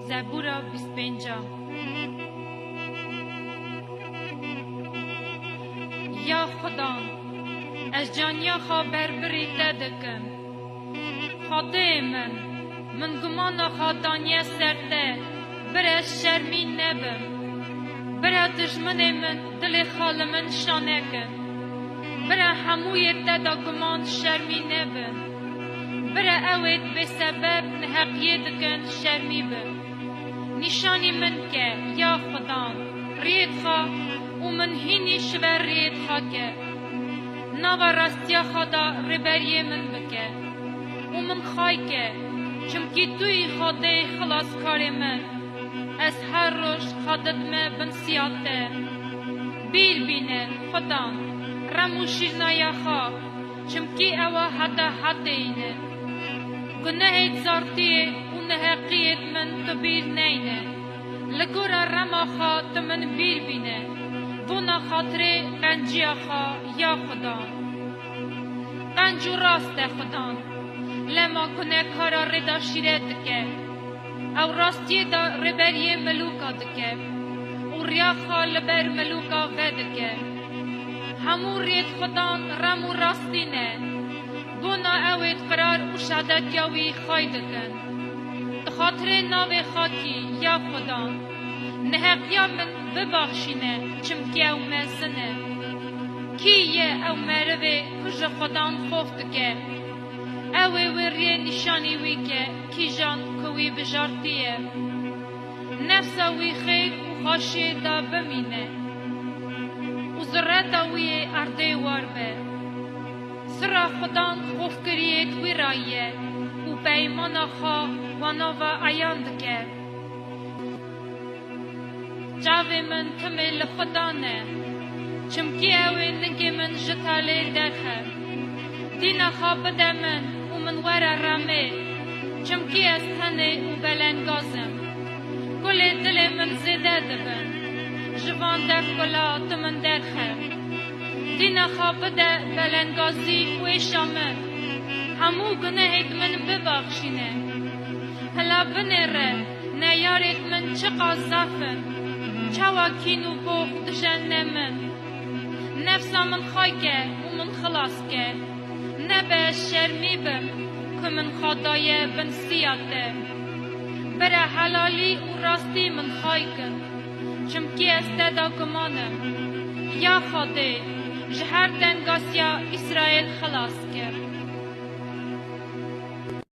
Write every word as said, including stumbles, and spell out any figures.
Zebûra bîst pênc. Ya Xudan, ez caniya xwe berbirî te dikim. Xwedê min, min gumana xwe daniye ser te, bira ez şermî nebim. Bira dijminê min dilê xwe li min şa nekin. Bira hemûyê te de guman şermî nebin. Bira ewêt bêsebeb neheqiyê dikin şermî bin. Nîşanî min ke, ya Xudan, riyêt xwe û min hînî ji ber riyêt xwe ke. Nava rastiya xwe de rêberiyê min bike û min xay ke, çimkî tu yî Xwedê xilaskarê min. Ez her roj xwe didime bin siya te. Bîr bîne, Xudan, rem û şîrnaya xwe, çimkî ewa heta hetê yî ne. Gunehêt zartiyê û neheqiyêt min tu bîr neyne. Li gora rema xwe tu min bîr bîne. Bona xatirê qenciya xwe, ya Xudan. Qenc û rast e Xudan. Lema gunekara rê de şîret dike. Ew rastiyê de rêberiyê milûka dike û riya xwe li ber milûka vedike. Hemû rêt Xudan rem û rastî ne. Bona ewêt qirar û şehadetiya wî xay dikin. Di xatirê navê xakî, ya Xudan, neheqiya min bibaxşîne, çimkî ew mezin e. Kî ye ew merivê ku ji Xudan xof dike? Ew ê wê riyê nîşanî wî ke, kîjan ku wî bijartiye. Nefsa wî xêr û xweşiyê de bimîne û zireta wî yê erdê war be. Sira Xudan xofkiriyêt wî ra ye û peymana xwe wana ve eyan dike. Çavê min timê li Xudan e, çimkî ew ê ningê min ji talê derxe. Dîna xwe bide min û min were remê, çimkî ez tenê û belengaz im. Kulê dilê min zêde dibin, ji van dev kula tu min derxe. Dîna xwe bide belengazî û êşa min, hemû gunehêt min bibaxşîne. Hela binêre, neyarêt min çiqas zaf in, çawa kîn û box dijenne min. Nefsa min xay ke û min xilas ke. Nebe ez şermî bim, ku min xwe daye bin siya te. Bira helalî û rastî min xay kin, çimkî ez te de guman im. Ya Xwedê, ji her tengasiya Îsraêl xilas kir.